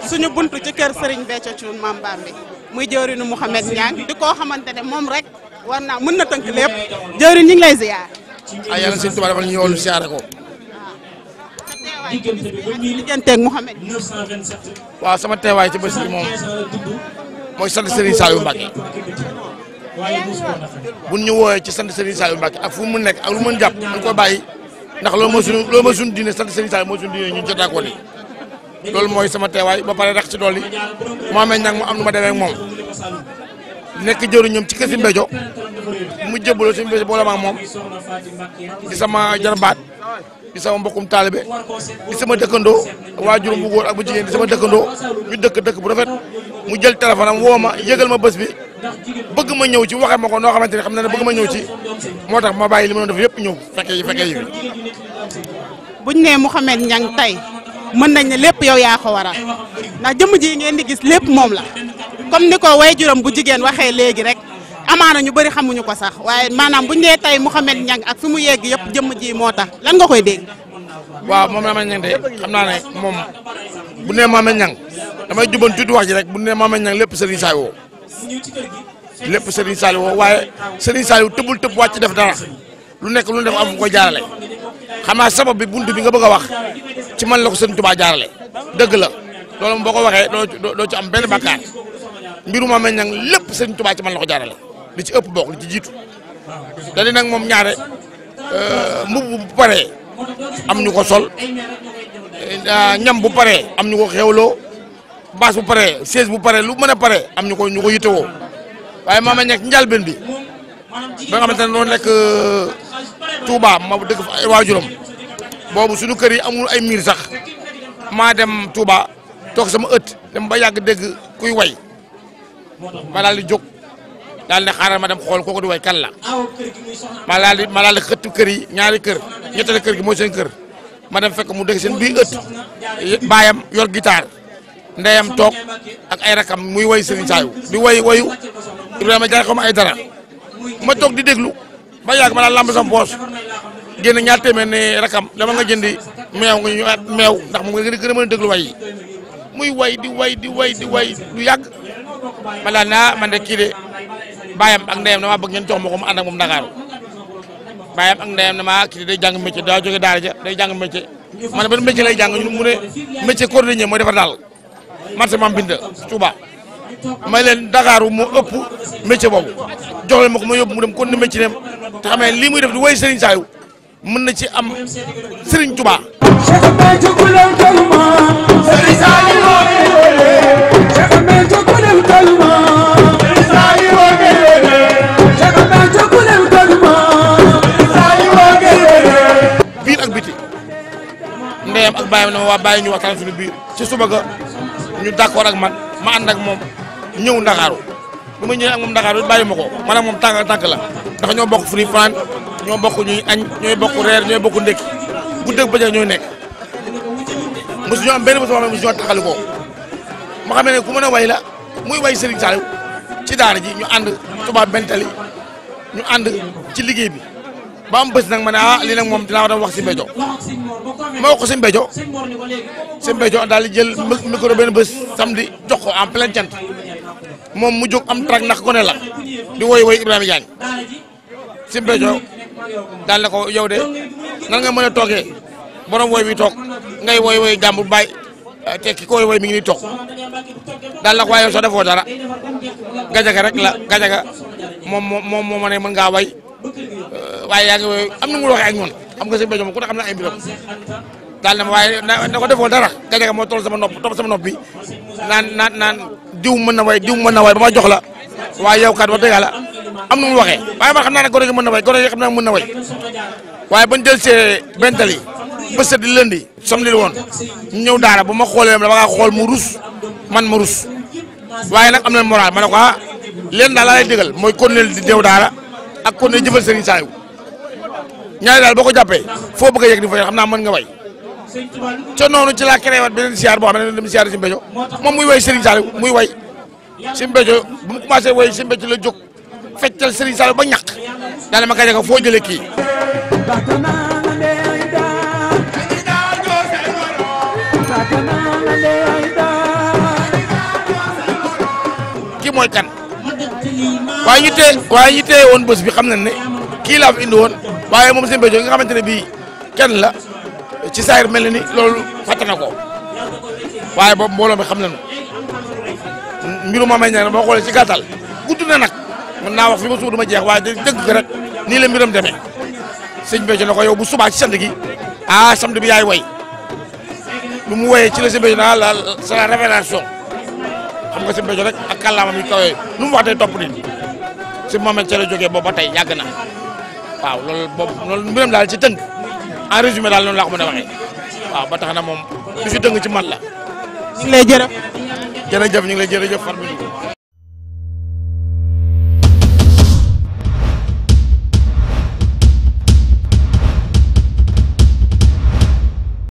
suñu buntu ci kër Serigne Béthio Thioune Mame Bambi muy jëwriñu Mouhamed Niang di koo xamante ne moom rek war naa mën na tënk lépp jëwriñ ñu ngi lay ziar. ay yàlla sëñ Tuubaa defal ñu yoolu siyaare ko. digganteeg Mouhamed. waaw sama teewaay ci bés bi moom mooy sant Serigne Saliou Mbacké bu ñu wooyee ci sant Serigne Saliou Mbacké ak fu mu nekk ak lu mën jàpp dañ koy bàyyi ndax loolu mooy suñu diine sant Serigne Saliou mooy suñu diine ñu jotaakoo nii loolu mooy sama teewaay ba pare rek ci dool yi Mouhamed Niang mu am nu ma demee ak moom nekk jëwriñ ñoom ci kër si Mbéthio mu jébbaloo si Mbéthio boole ma ak moom di sama jarbaat di sama mbokkum taalibe di sama dëkkandoo waajuram bu góor ak bu jigéen di sama dëkkandoo ñu dëkk bu rafet mu jël téléphone am woo ma yëgal ma bés bi bëgg ma ñëw ci waxee ma ko noo xamante ne xam na ne bëgg ma ñëw ci moo tax ma bàyyi li ma doon def yëpp ñëw fekkee yi buñ nee Mouhamed Niang tey mën nañ ne lépp yow yaa ko waral ndax jëmm ji ngeen di gis lépp moom la comme ni ko waajuram bu jigéen waxee léegi rek amaana ñu bëri xamuñu ko sax waaye maanaam buñ nee tey Mouhamed Niang ak fi mu yegg yëpp jëmm ji moo tax lan nga koy dégg. waaw moom Mouhamed Niang de xam naa ne moom bu nee Mouhamed Niang damay juban tuuti wax ji rek bu nee Mouhamed Niang lépp Serigne Saliou lépp Serigne Saliou waaye Serigne Saliou tëbul tëb wàcc def dara lu nekk lu def am fu ko jaarale xam naa sabab bi buntu bi nga bëgg a wax ci man la ko Serigne Touba jaarale dëgg la loolu boo ko waxee doo ci am benn bakkaar mbiru Mouhamed Niang lépp Serigne Touba ci man la ko jaarale li ci ëpp bokk li ci jiitu da di nag moom ñaare mbubb bu paree am ñu ko sol ñam bu paree am ñu ko xewloo baas bu paree siège bu paree lu mën a paree am ñu ko yittewoo waaye Mouhamed Niang njalbeen bi ba nga xamante ne noonu nekk Touba ma dëkk fa ay waajuram boobu suñu kër yi amul ay miir sax maa dem Touba toog sama ëtt dem ba yàgg dégg kuy way ma daal di jóg daal ne xaaral ma dem xool kooku di way kan la ma daal di xëtt kër yi ñaari kër ñettali kër gi mooy seen kër ma dem fekk mu dégg seen biir ëtt baayam yor guitare ndeyam toog ak ay rakam muy way Serigne Saliou di wayu Ibrahima Diagne xaw ma ay dara ma toog di déglu ba yàgg ma daal lamb sama poos génn ñaar téeméer ne rakam dama nga jëndi meew nga ñu at meew ndax moom nga gën a mën a déglu way yi muy way di way lu yàgg ma daal naa man de kii de baayam ak ndeyam dama bëgg ngeen jox ma ko mu ànd ak moom Ndakaaru baayam ak ndeyam dama kii de day jàng métier daa jóge daara ja day jàng métier ma ne ban métier lay jàng ñu mu ne métier cordonnier mooy defar daal marché Mame Binta Touba may leen Ndakaaru moo ëpp métier boobu jox leen ma ko ma yóbbu mu dem kon ne métier dem te xam ne lii muy def di woy Serigne Saliou mën na ci am Serigne Touba. biir ak biti ndeyam ak bàyyam ne ma waa bàyyi ñu waxtaan suñu biir ci suba ga ñu d'accord ak man ma ànd ak moom ñëw Ndakaaru bu ma ñëwee ak moom Ndakaaru bàyyi ma ko man ak moom tànk la ndax ñoo bokk fu ñuy fanaan ñoo bokk ñuy añ ñooy bokk reer ñooy bokk ndékki guddeeg bëccëg ñooy nekk mosu ñu am benn bés boo xam ne mosu ñoo taxali ko ma xam ne ku mën a way la muy way Serigne Saliou ci daara ji ñu ànd Touba Bentali ñu ànd ci liggéey bi ba am bés nag ma ne lii nag moom dinaa war a wax si Mbéthio ma wax ko si Mbéthio daal di jël micro benn bés samedi jox ko en plein cant moom mu jóg am trac ndax gone la di woy Ibrahima Diagne si Mbéthio daal ne ko yow de nan nga mën a toogee borom woy bi toog ngay woy jàmbur bàyyi te ki ko woy mi ngi nii toog daal na ko waaye yow sax defoo dara gajaga rek la gajaga moom moo ma ne mën ngaa way waaye yaa ngi woy am na mu waxee ak ñun xam nga si Mbéthio moom ku ne xam na ay mbiram daal na ma waaye na ko defoo dara gajaga moo toll sama nopp bi naan diw mën na way ba ma jox la waaye yow kat wax dëgg yàlla am na mu waxee waaye man xam naa ne gone gi mën na way gone gi xam naa mën na way waaye bañ jël see Bentali bés di lundi samedi la woon ñu ñëw daara bu ma xoolee dama nga xool mu rus man ma rus waaye nag am na moral ma ne ko leen daal laa lay digal mooy continuer di deew daara ak continuer jëfal Serigne Saliou ñaari daal boo ko jàppee foo bëgg a yegg di fa xam naa mën nga way ca noonu ci laa créé waat beneen siyaar boo xam ne dem siyaar si Mbéthio moom muy way Serigne Saliou muy way si Mbéthio bu mu commencé way si Mbéthio la jóg feccal Serigne Saliou ba ñàkk daal ma gajaga foo jëlee kii mooy kan waaye ñu téye woon bés bi xam nañ ne kii laa fi indi woon waaye moom seen béykat nga xamante ne bii kenn la ci saayir mel na ni loolu fàtte na ko waaye boobu mbooloo mi xam nañu mbiru Mame Niang boo xoolee ci gàttal gudd na nag mën naa wax fi ma suuf du ma jeex waaye dëgg rek nii la mbiram demee sëñ béykat na ko yow bu subaa ci sant gi samedi bi yaay way lu mu woyee ci la sëñ béykat naa la c'est la révélation xam nga sëñ béykat rek ak kàllaamam yi kawee lu mu wax day topp nit si Mame ca la jógee boobu ba tey yàgg na waaw loolu mbiram daal ci tënk en résumé daal noonu laa ko mën a waxee waaw ba tax na moom lu si dëng ci man la. ñu ngi lay jërëjëf. jërëjëf ñu ngi lay jërëjëf Fatou Binetou